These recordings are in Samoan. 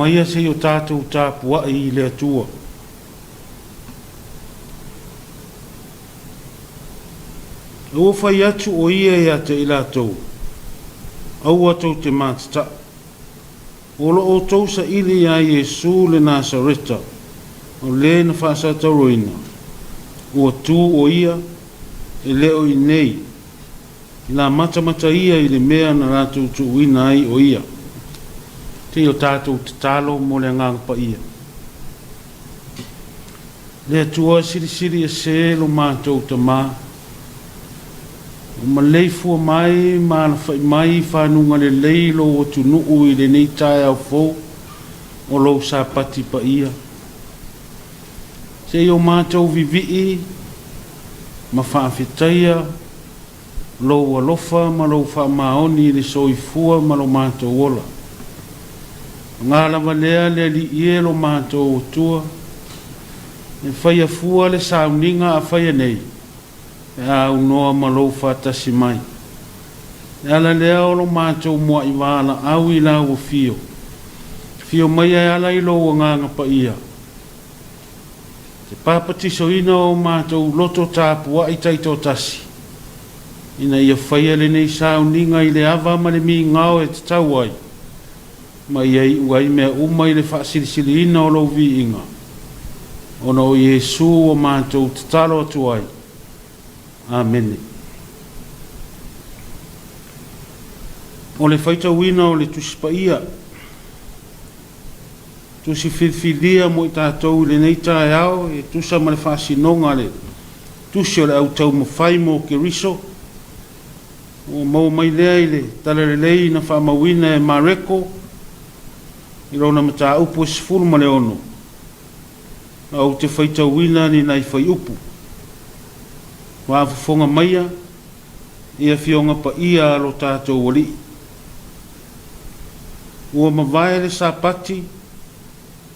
Maia se i o tatou tapuai i le Atua. A ua fai atu o ia ia te i latou, Aua tou te matata'u. O lo outou saili iā Iesu le Nasareta, o le na faasatauroina, ua tu o ia, e le o i nei, i la matamata ia i le mea na latou tuuina ai o ia. Se i o tatou tatalo mo le Agaga Paia. Le Atua Silisili Ese lo matou Tama, ua maleifua mai ma alafai mai i fanuga lelei lou atunuu i lenei taeao fou o lou Sapati paia. Se i o matou vivii ma faafetaia Lou alofa ma Lou faamaoni i le soifua ma lo matou ola. Paga lava lea le Alii e lo matou Atua, e faia fua le sauniga a faia nei, pe a aunoa ma Lou faatasi mai. Le ala lea o lo matou mua'i valaau i Lau Afio, afio maia e ala i Lou Agaga Paia, Te papatisoina o matou loto tapuai taitoatasi, ina ia faia lenei sauniga i le ava ma le migao e tatau ai, ma ia iu ai mea uma i le faasilisiliina o Lou viiga, ona o Iesu ua matou tatalo atu ai. Amene. O le faitauina o le Tusi Paia. Tusi filifilia mo i tatou i lenei taeao e tusa ma le faasinoga a le Tusi o le Au Taumafai mo Keriso, ua maua mai lea i le Talalelei na faamauina e Mareko i lona mataupu e 16, a ou te faitauina ni nai fuaiupu. Faafofoga maia i Afioga Paia a lo tatou Alii. Ua mavae le Sapati,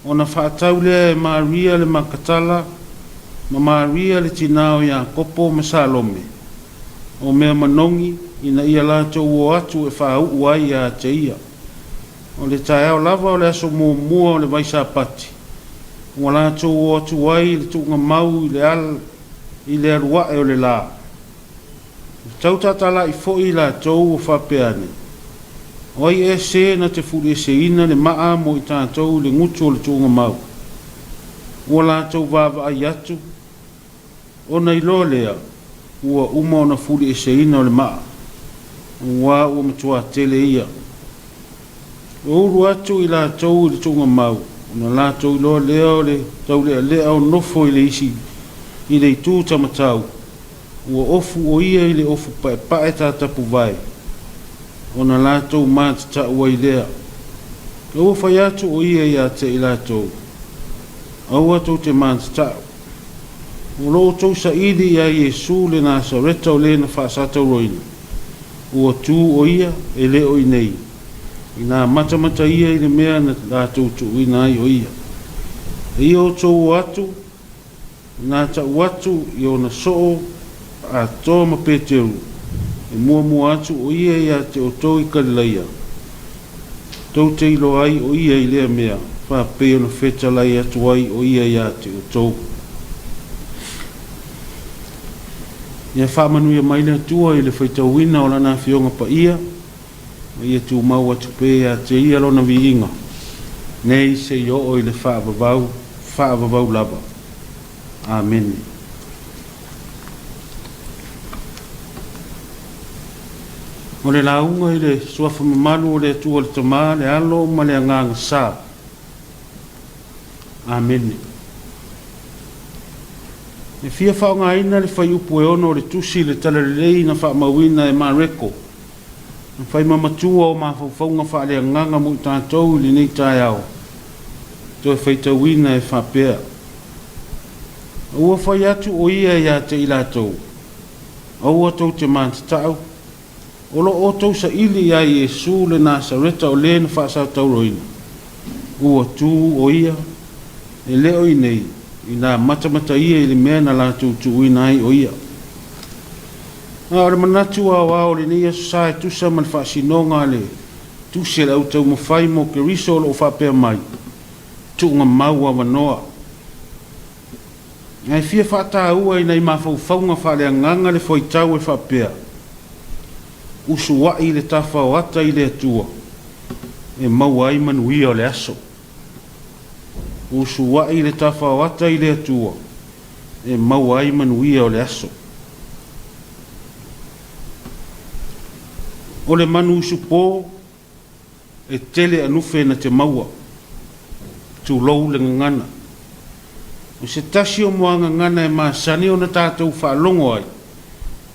ona faatau lea e Maria le Makatala ma Maria le tinā o Iakopo ma Salome, o mea manogi ina ia latou o atu e faauu ai ia te ia. O le taeao lava o le aso muamua o le vai Sapati, ua latou o atu ai i le tuugamau i le alu ae o le lā. Ua tau tatalai foi i latou ua faapea ane, O ai ea se na te fulieseina le maa mo i tatou i le gutu o le tuugamau? Ua latou vaavaai atu, ona iloa lea ua uma ona fulieseina o le maa, aua ua matua tele ia. Ua ulu atu i latou i le tuugamau, ona latou iloa lea o le taulealea o nofo i le isi i le itu tamatau, Ua ofu o ia i le ofu paepae tatapuvae, ona latou matatau ai lea. A ua fai atu o ia ia te i latou, Aua tou te matatau. O lo outou saili iā Iesu le Nasareta o le na faasatauroina. Ua tu o ia, e le o i nei. Inā matamata ia i le mea na latou tuuina ai o ia. Eia outou o atu, Na tau atu i ona soo atoa ma Peteru, e muamua atu o ia ia te outou i Kalilaia, tou te iloa ai o ia i lea mea, faapei ona fetalai atu ai o ia ia te outou. Ia faamanuia mai le Atua i le faitauina o Lana Afioga Paia, ma ia tumau atu pea ia te Ia Lona viiga, nei seia oo i le faavavau, faavavau lava. Amene. O le lauga i le Suafa mamalu o le Atua le Tama, le Alo ma le Agaga Sa. Amene. E fia faaaogaina le fuaiupu e 6 o le Tusi i le Talalelei na faamauina e Mareko, na fai ma matua o mafaufauga faaleagaga mo i tatou i lenei taeao, toe faitauina e faapea, A ua fai atu o ia ia te i latou, Aua tou te matatau, o lo outou saili iā Iesu le Nasareta o le na faasatauroina, ua tu o ia, e le o i nei, inā matamata ia i le mea na latou tuuina ai o ia. A o le manatu aoao o lenei aso sa e tusa ma le faasinoga a le Tusi a le Au Taumafai mo Keriso o lo o faapea mai, Tuugamau avanoa. Ae fia faataua i nai mafaufauga faaleagaga le fuaitau e faapea, Usuai i le tafaoata i le Atua e maua ai manuia o le aso. Usuai i le tafaoata i le Atua e maua ai manuia o le aso. O le manu usupo E tele anufe na te maua. Tulou le gagana. O se tasi o muagagana e masani ona tatou faalogo ai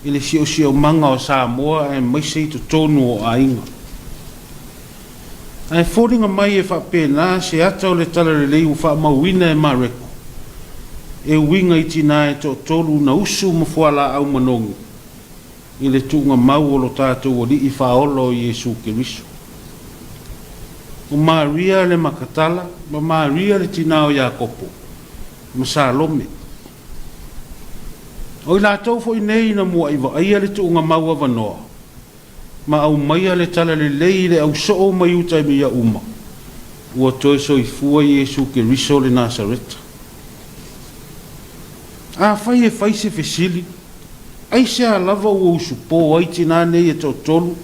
i le siosiomaga o Samoa aemaise i totonu o aiga. Ae foliga mai e faapena se ata o le talalelei ua faamauina e Mareko e uiga i tina e toatolu na usu ma fualaau manogi i le tuugamau o lo tatou Alii Faaola o Iesu Keriso. O Maria le Makatala ma Maria le tina o Iakopo ma Salome. O i latou foi nei na mua'i vaaia le tuugamau avanoa ma aumaia le talalelei i le au soo mai uta ia uma, ua toe soifua Iesu Keriso le Nasareta. Afai e fai se fesili, Aisea lava ua usupo ai tinā nei e toatolu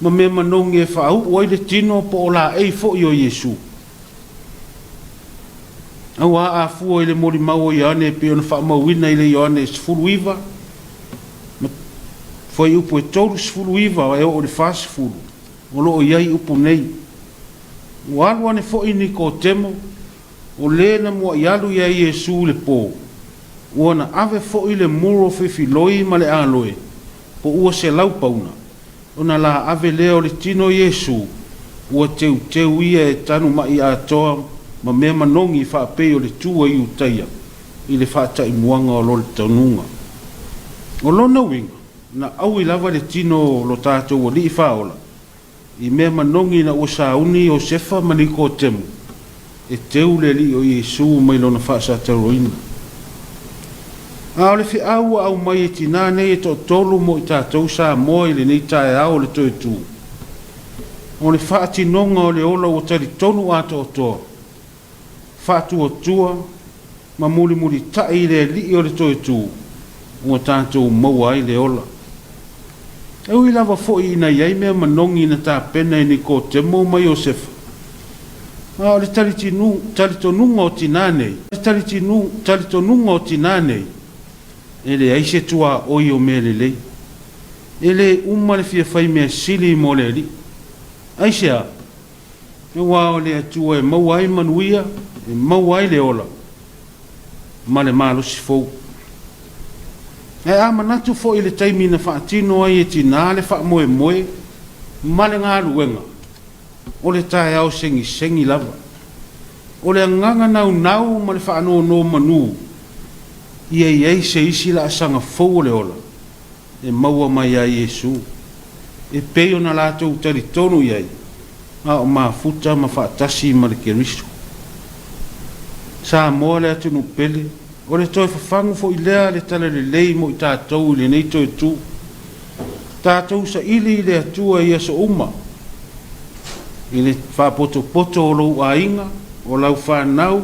ma mea manogi e faauu ai le tino po o laei foi o Iesu? Auā a fua i le molimau o Ioane e pei ona faamauina i le Ioane 19 ma fuaiupu e 39 e oo i le 40, o lo o i ai upu nei, Ua alu ane foi Nikotemo, o le na mua'i alu iā Iesu i le pō, Ua na ave foi le muro fefiloi ma le aloe, po ua 100 pauna, ona la ave lea o le tino o Iesu, ua teuteu ia e tanu ma'i atoa ma mea manogi faapei o le tu a Iutaia i le faataimuaga o lo tanuga. O lona uiga, na aui lava le tino o lo tatou Alii Faaola I mea manogi ina ua sauni Iosefa ma Nikotemu e teu le Alii o Iesu mai lona faasatauroina. A o le feau ua aumai e tinā nei e toatolu mo i tatou Samoa i lenei taeao o le toe tu, o le faatinoga o le ola ua talitonu atoatoa, faatuatua ma mulimulitai i le Alii o le toe tu ua tatou maua ai le ola. E ui lava foi ina i ai mea manogi na tapena e Nikotemo ma Iosefa, a o le talitonuga o tinā nei, talitonuga o tinā nei, e leai se tuaoi o mea lelei. E le uma le fia fai mea sili mo le Alii. Aisea? Aua o le Atua e maua ai manuia, e maua ai le ola ma le malosi fou. Ae a manatu foi i le taimi na faatino ai e tinā le faamoemoe ma le galuega, o le taeao segisegi lava. O le agaga naunau ma le faanonomanu ia i ai se isi laasaga fou o le ola, e maua mai ia Iesu, e pei ona latou talitonu i ai, a o mafuta ma faatasi ma le Keriso. Samoa le atunuu pele, o le toe fafagu foi lea a le Talalelei mo i tatou i lenei toe tu. Tatou saili i le Atua i aso uma, i le faapotopoto o lou aiga, o lau fanau,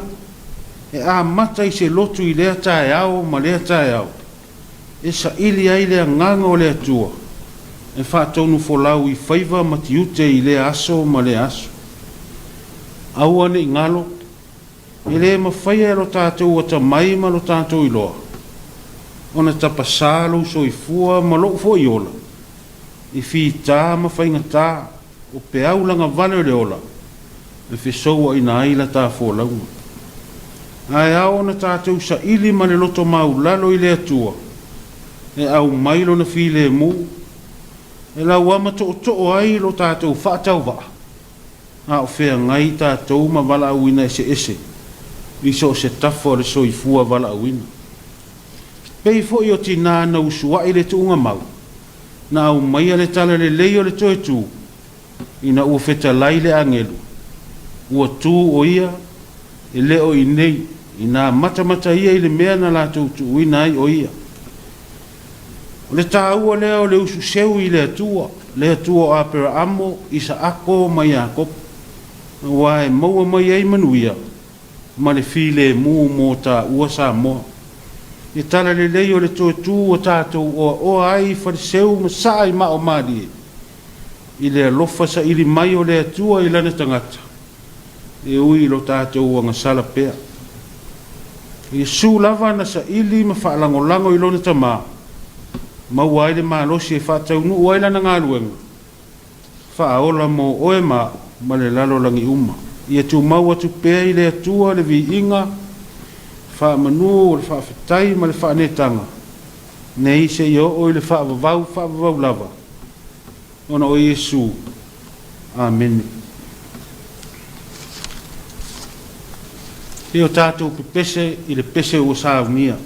e amata i se lotu i lea taeao ma lea taeao, e saili ai le Agaga o le Atua e faatonufolau i faiva ma tiute i lea aso ma lea aso. Aua ne i galo, e le mafaia e lo tatou atamai ma lo tatou iloa ona tapasā lou soifua ma lou foi ola i fita ma faigatā o peau lagavale o le ola e fesouaina ai la ta folauga. Ae ao ona tatou saili ma le loto maulalo i le Atua e aumai Lona filemu, e lauama tootoo ai lo tatou faatauvaa, a o feagai tatou ma valaauina eseese i so o se tafa o le soifua valaauina. Pei foi o tinā na usuai le tuugamau, na aumaia le talalelei o le toe tu, Ina ua fetalai le agelu, ua tu o ia, e le o i nei, inā matamata ia i le mea na latou tuuina ai o ia. O le tāua lea o le usu seu i le Atua. Le Atua o Aperaamo, Isaako ma Iakopo, aua e maua mai ai manuia ma le filemu mo taua Samoa. Le talalelei o le toe tu ua tatou oaoa ai i Faleseu ma saa i Maaomalie, i le alofa saili mai o le Atua i lana tagata, e ui i lo tatou agasala pea. Iesu lava na saili ma faalagolago i lona Tama, maua ai le malosi e faataunuu ai lana galuega faaola mo oe ma a'u ma le lalolagi uma. Ia tumau atu pea i le Atua le viiga, faamanu o le faafetai ma le faaneetaga, nei seia oo i le faavavau faavavau lava, ona o Iesu. Amene. Se i o tatou pepese i le pese ua saunia.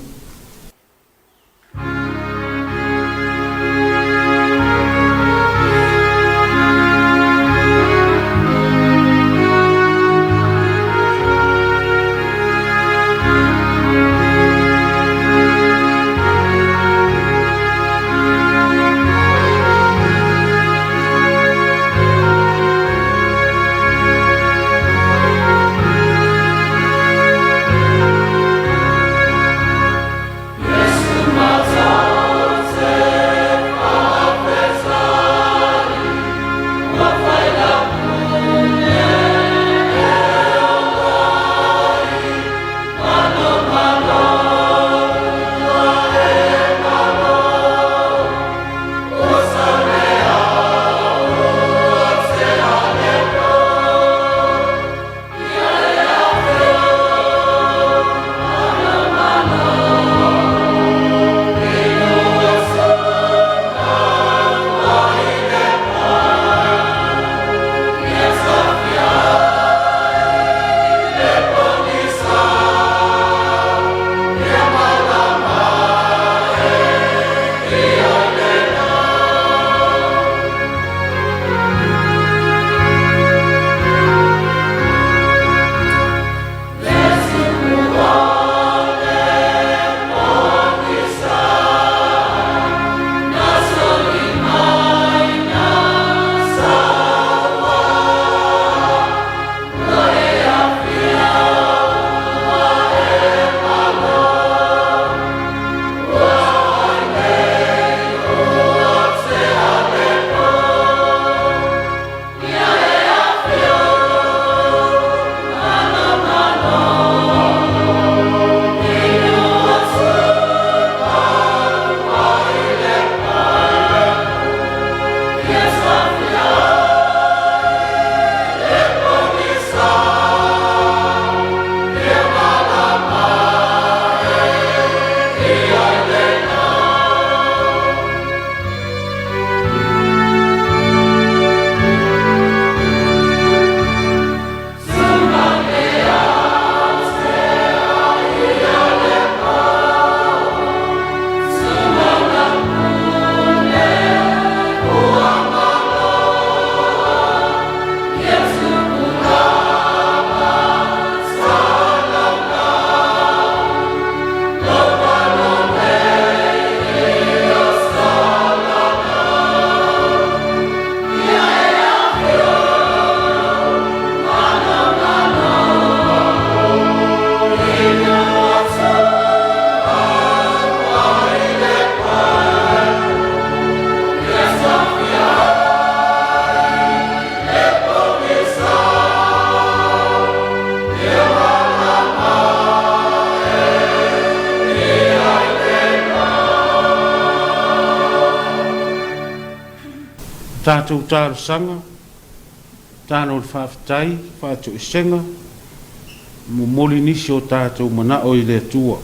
Tatou talosaga, talo o le faafetai, faatoesega, momoli nisi o tatou manao i le Atua.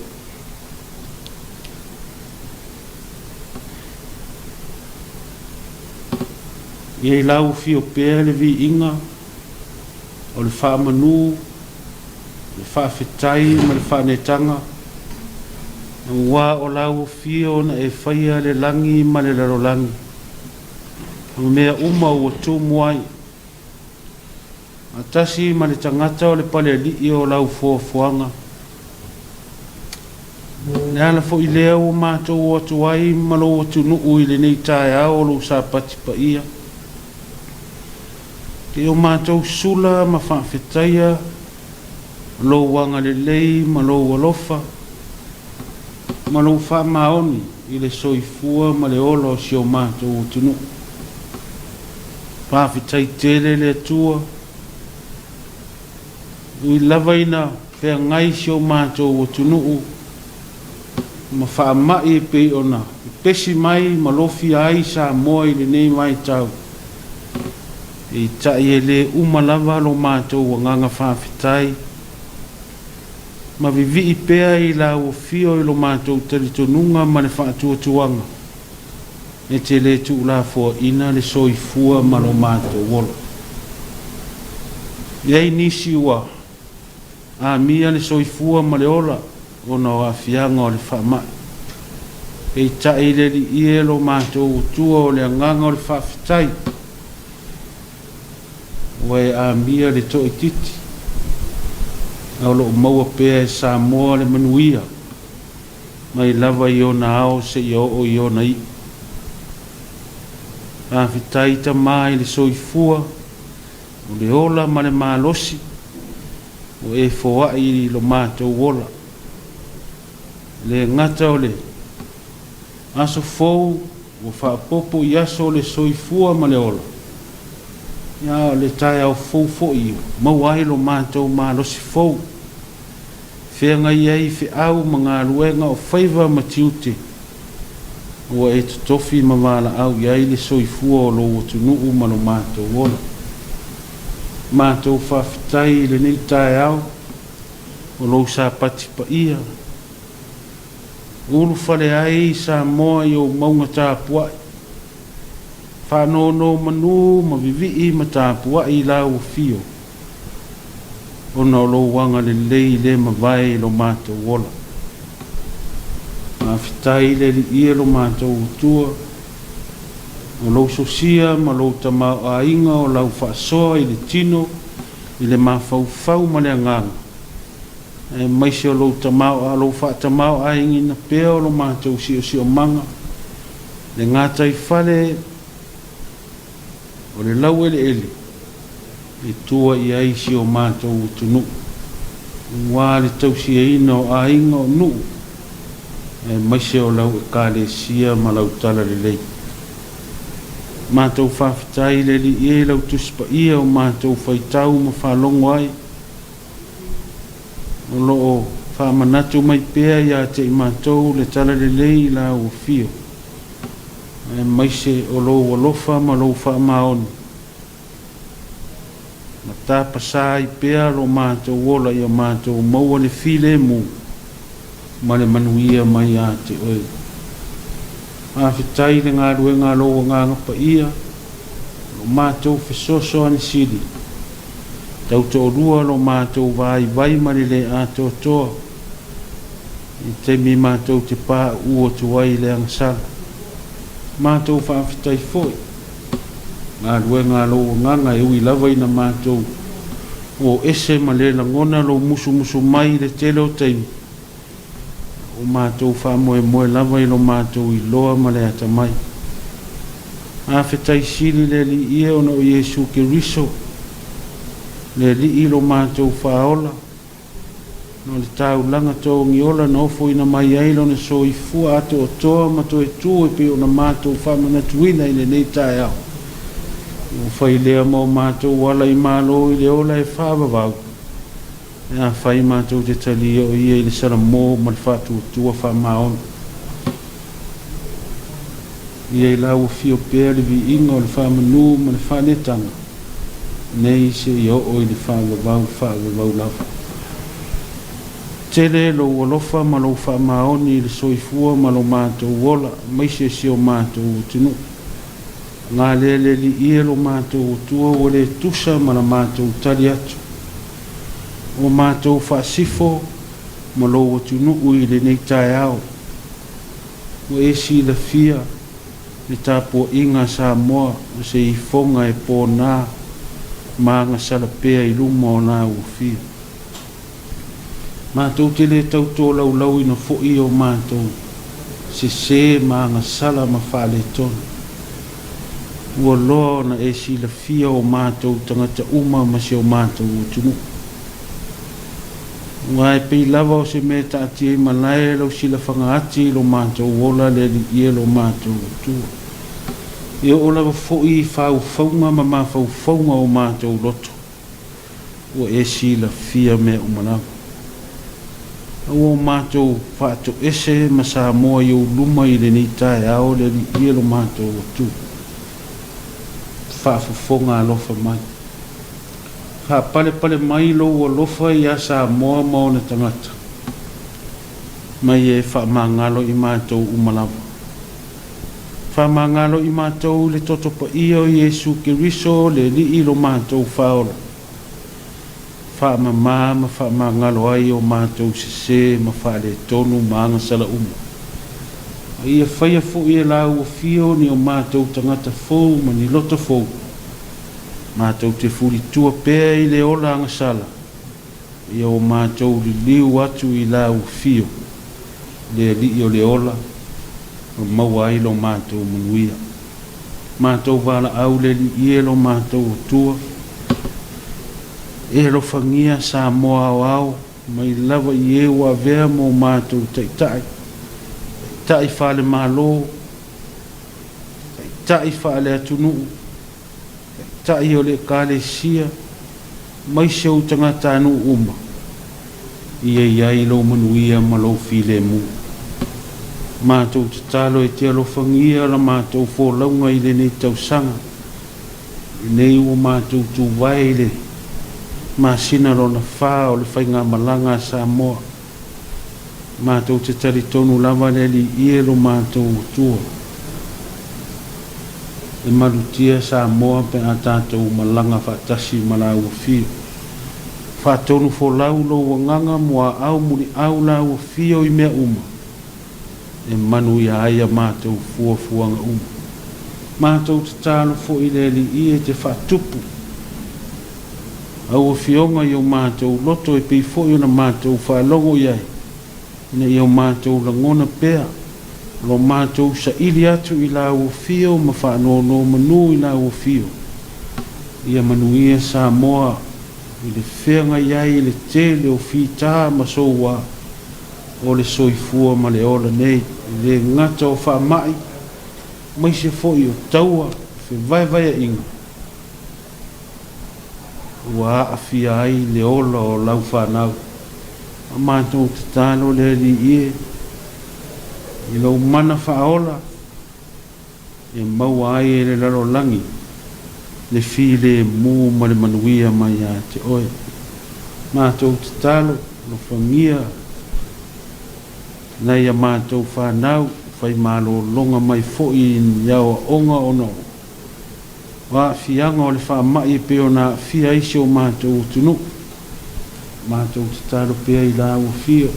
Ia i lau afio pea le viiga o le faamanu, le faafetai ma le faaneetaga, aua o lau afio na e faia le lagi ma le lalolagi, ma mea uma ua tumu ai, faatasi ma le tagata o le Palealii o lau foafoaga. Le ala foi lea ua matou o atu ai ma lou atunuu i lenei taeao o lou Sapati paia, e o matou sula ma faafetaia lou agalelei ma lou alofa ma lou faamaoni i le soifua ma le ola o si o matou atunuu. Faafetai tele le Atua, ui lava ina feagai si o matou atunuu ma faamai e pei ona pepesi mai ma lofia ai Samoa i lenei vaitau, peitai e le uma lava lo matou agaga faafetai ma vivii pea i lau afio i lo matou talitonuga ma le faatuatuaga e te le tuulafoaina le soifua ma lo matou ola. E i ai nisi ua amia le soifua ma le ola ona o aafiaga o le faamai, peitai le Alii e lo matou Atua, o le agaga o le faafetai ua e amia le toaitiiti, a o loo maua pea e Samoa le manuia mai lava i ona ao seia oo i ona iu. Faafetai Tama i le soifua o le ola ma le malosi ua e foai i lo matou ola. Le gata o le aso fou ua faaopoopo i aso o le soifua ma le ola, a o le taeao fou foi ua maua ai lo matou malosi fou, feagai ai feau ma galuega o faiva ma tiute ua e totofi ma valaau i ai le soifua o lou atunuu ma lo matou ola. Matou faafetai i lenei taeao o lou Sapati paia, ulufale ai Samoa i ou mauga tapuai, faanonomanu ma vivii ma tapuai i lau afio, ona o lou agalelei le mavae i lo matou ola. Faafetai le Alii e lo matou Atua, o lou sosia ma lou tamaoaiga o lau faasoa i le tino, i le mafaufau ma le agaga, aemaise o lou lou faatamaoaigaina pea o lo matou siosiomaga, le gataifale o le laueleele e tua i ai si o matou atunuu, aua le tausiaina o aiga o nuu, aemaise o lau Ekalesia ma lau talalelei. Matou faafetai le Alii e i lau Tusi Paia o matou faitau ma faalogo ai, o loo faamanatu mai pea ia te i matou le talalelei i lau afio, aemaise o lou alofa ma lou faamaoni, ma tapasā ai pea lo matou ola ia matou maua le filemu ma le manuia mai ia te oe. Faafetai i le galuega a lou Agaga Paia, lo matou fesoasoani sili, tautoalua lo matou vaivai ma le le atoatoa, i taimi matou te pauu atu ai i le agasala. Matou faafetai foi galuega a lou Agaga, e ui lava ina matou o ese ma le lagona lou musumusu mai i le tele o taimi, o matou faamoemoe lava i lo matou iloa ma le atamai. Afetai sili le Alii e ona o Iesu Keriso, le Alii lo matou faaola, no le taulaga togiola na ofoina mai ai lona soifua atoatoa ma toe tu e pei ona matou faamanatuina i lenei taeao. Ua fai lea ma o matou ala i malo i le ola e faavavau, e afai matou te talia o ia i le salamo ma le faatuatua faamaoni. Ia i lau afio pea le viiga o le faamanu ma le faaletaga, nei seia oo i le faavavau faavavau lava. Tele lou alofa ma lou faamaoni i le soifua ma lo matou ola, aemaise si o matou atunuu. Ga lea le Alii e lo matou Atua ua le tusa ma la matou tali atu. O matou faasifo ma lou atunuu i lenei taeao, ua e silafia le tapuaiga a Samoa o se ifoga e pona ma agasala pea i luma o lau afio. Matou te le tau tolaulauina foi o matou sese ma agasala ma faaletonu. Ua loa ona e silafia o matou tagata uma ma si o matou atunuu. Aua e pei lava o se mea e taatia i malae lau silafaga ati i lo matou ola le Alii e lo matou Atua. E oo lava foi i faufauga ma mafaufauga o matou loto, ua e silafia mea uma lava. Aua o matou faatoese ma Samoa i ou luma i lenei taeao le Alii e lo matou Atua. Faafofoga alofa mai. Faapalepale mai lou alofa iā Samoa ma ona tagata, ma ia e faamagalo i matou uma lava. Faamagalo i matou i le toto paia o Iesu Keriso le Alii lo matou Faaola. Faamamā ma faamagalo ai o matou sesē ma faaletonu ma agasala uma. A ia faia foi e Lāu Afio ni o matou tagata fou ma ni loto fou. Matou te fulitua pea i le ola agasala, ia o matou liliu atu i Lau Afio, le Alii o le ola, ma maua ai lo matou manuia. Matou valaau le Alii e lo matou Atua, e alofagia Samoa aoao mai lava i e ua avea mo matou taitai, taitai faale-Malo, taitai faale-atunuu, Taitai o le Ekalesia, aemaise ou tagatanuu uma, ia i ai lou manuia ma lou filemu. Matou tatalo e te alofagia la matou folauga i lenei tausaga, lenei ua matou tuvae i le masina lona fa o le faigamalaga a Samoa. Matou te talitonu lava le Alii e lo matou Atua. E malutia Samoa pe a tatou malaga faatasi ma laua fio. Faatonu folau lou agaga muaau muliau laua fio i mea uma e manuia ai a matou fuafuaga uma. Matou tatalo foi le Alii e te faatupu Au Afioga i o matou loto e pei foi ona matou faalogo i ai, ina ia o matou lagona pea lo matou saili atu i Lau Afio ma faanonomanu i Lau Afio. Ia manuia Samoa i le feagai ai i le tele o fita ma soua o le soifua ma le ola nei, e le gata o faamai, aemaise foi o taua, fevaevaeaiga, ua aafia ai le ola o lau fanau. A matou tatalo le Alii e, i lou mana faaola e maua ai e le lalolagi le filemu ma le manuia mai ia te oe. Matou tatalo, alofagia nai a matou fanau, fai malologa mai foi i aoaoga ona o O aafiaga o le faamai e pei ona aafia ai si o matou atunuu. Matou tatalo pea i la ua fio.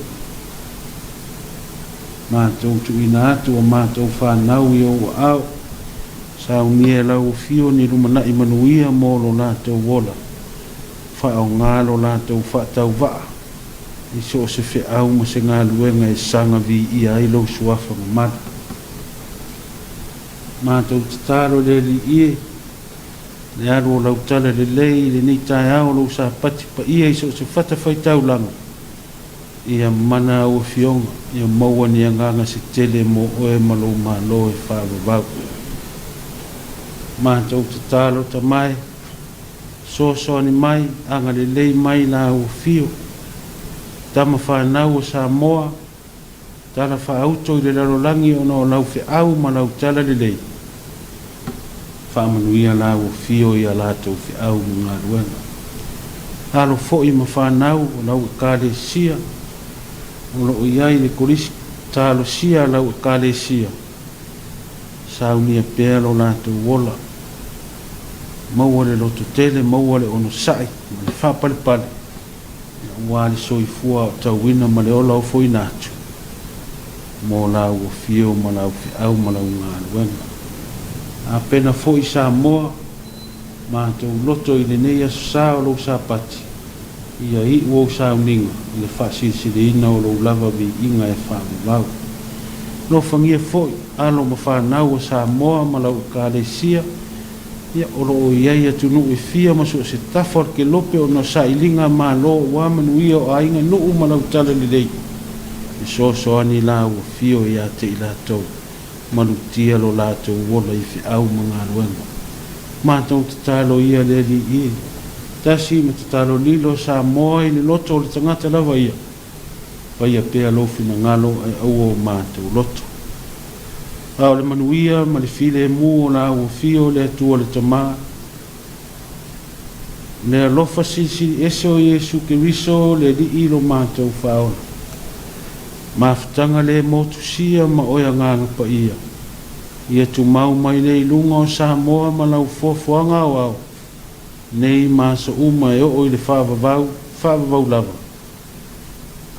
Matou tuuina atu a matou fanau i ou aao. Saunia e lau afio ni lumanai manuia mo lo latou ola. Faaaoga lo latou faatauvaa i so o se feau ma se galuega e saga viia ai lou suafa mamalu. Matou tatalo le Alii e, le alu o lau tala lelei i lenei taeao o lou sapati paia i so o se fatafaitaulaga, ia mana au Afioga, ia maua ni agaga se tele mo oe ma lou Malo e faavavau. Matou tatalo Tama e, soasoani mai, agalelei mai la au Afio, tama fanau o Samoa, Tala faauto i le lalolagi ona o lau feau ma lau tala lelei. Faamanuia lau afio i a latou feau ma galuega. Alo foi ma fanau o lau Ekalesia o lo o i ai le Kolisi talosia a lau Ekalesia, saunia pea lo latou ola. Maua le lototele, maua le onosai ma le faapalepale. Aua le soifua aotauina ma le ola ofoina atu mo lau afio ma lau feau ma lau galuega. Apena foi Samoa, matou loto i lenei aso sa o lou Sapati, Ia iu ou sauniga i le faasilisiliina o lou lava viiga e faavavau. Alofagia foi alo ma fanau a Samoa ma lau Ekalesia, ia, o lo o i ai i atunuu e fia ma so o se tafa o le kelope ona o sailiga a Malo aua manuia o aiga, nuu ma lau talalelei, fesoasoani i la ua afio ia te i latou. Malutia lo latou ola i feau ma galuega. Matou tatalo ia le Alii e tasi ma tatalo lilo Samoa i le loto o le tagata lava ia, faia pea lou finagalo ae aua o matou loto. A o le manuia ma le filemu o la ua afio le Atua le Tama, Le alofa silisili ese o Iesu Keriso le Alii lo matou Faaola. Mafutaga le motusia ma oe Agaga Paia, ia tumau mai lea i luga o Samoa ma lau foafoaga aoao, nei ma aso uma e oo i le faavavau, faavavau lava.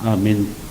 Amene.